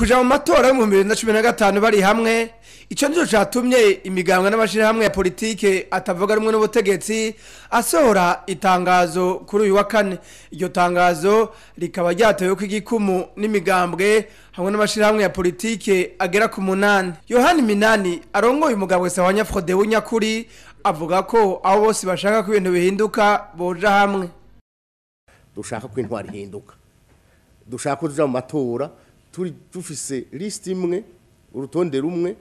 Kuja mu matora yo mu 2015 bari hamwe. Ico nico catumye imigambwe n'amashirahamwe ya politike atavuga rumwe n'ubutegetsi asohora itangazo kuri uyu wa kane. Iryo tangazo rikaba ryatewe ko igikumu n'imigambwe hamwe n'amashirahamwe ya politike agera ku 8. Yohani Minani arongoye umugambwe Sahwanya Frodebu Nyakuri avuga ko abo bose bashaka ko ibintu bihinduka boja hamwe. Dushaka ko intwari ihinduka, dushaka ko tuja mu matora turi dufise liste imwe, urutonde rumwe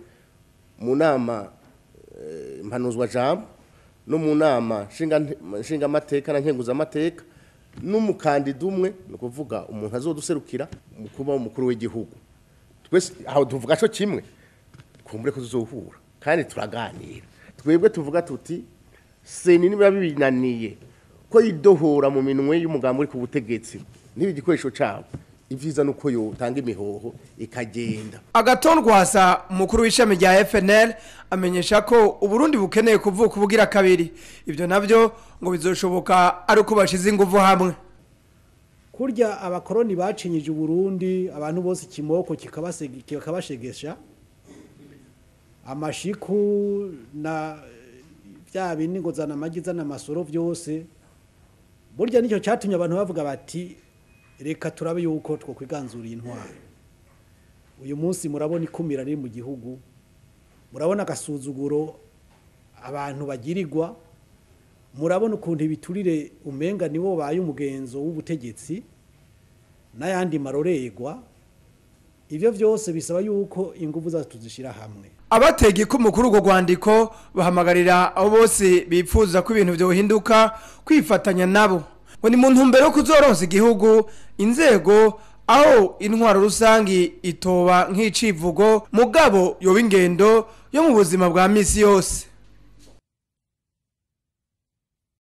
mu nama mpanuzwa jambo no mu nama nshinga amateka na nkenguza amateka, n'umukandida umwe, ni ukuvuga umuntu azoduserukira mu kuba umukuru w'igihugu. Twese aho tuvuga co kimwe, kumbure ko tuzohura kandi turaganira. Twebwe tuvuga tuti CENI niba bibinaniye ko idohora mu minwe y'umugambi uri ku butegetsi niba igikoresho cabo, ivyiza nuko yotanga imihoho ikagenda. Agathon Rwasa, umukuru w'ishami rya FNL, amenyesha ko Uburundi bukeneye kuvuka ubugira kabiri. Ivyo navyo ngo bizoshoboka ari uko bashize inguvu hamwe. Kurya abakoroni bacinyije Uburundi, abantu bose ikimoko kikabashegesha amashiku na bya bindi ngo zana amagi zana amasoro byose. Burya nicyo cyatumye abantu bavuga bati reka turabe yuko twokwiganzura intwaro. Uyu munsi murabona ikumira riri mu gihugu, murabona agasuzuguro abantu bagirirwa, murabona ukuntu ibiturire umenga nibo baye umugenzo w'ubutegetsi n'ayandi marorerwa. Ivyo vyose bisaba yuko inguvu zacu tuzishira hamwe. Abatega ikumu kuri urwo rwandiko bahamagarira abo bose bipfuza ko ibintu vyohinduka kwifatanya nabo, ngo ni mu ntumbero yo kuzoronsa igihugu inzego aho intwaro rusangi itoba nk'icivugo, mugabo yoba ingendo yo mu buzima bwa misi yose.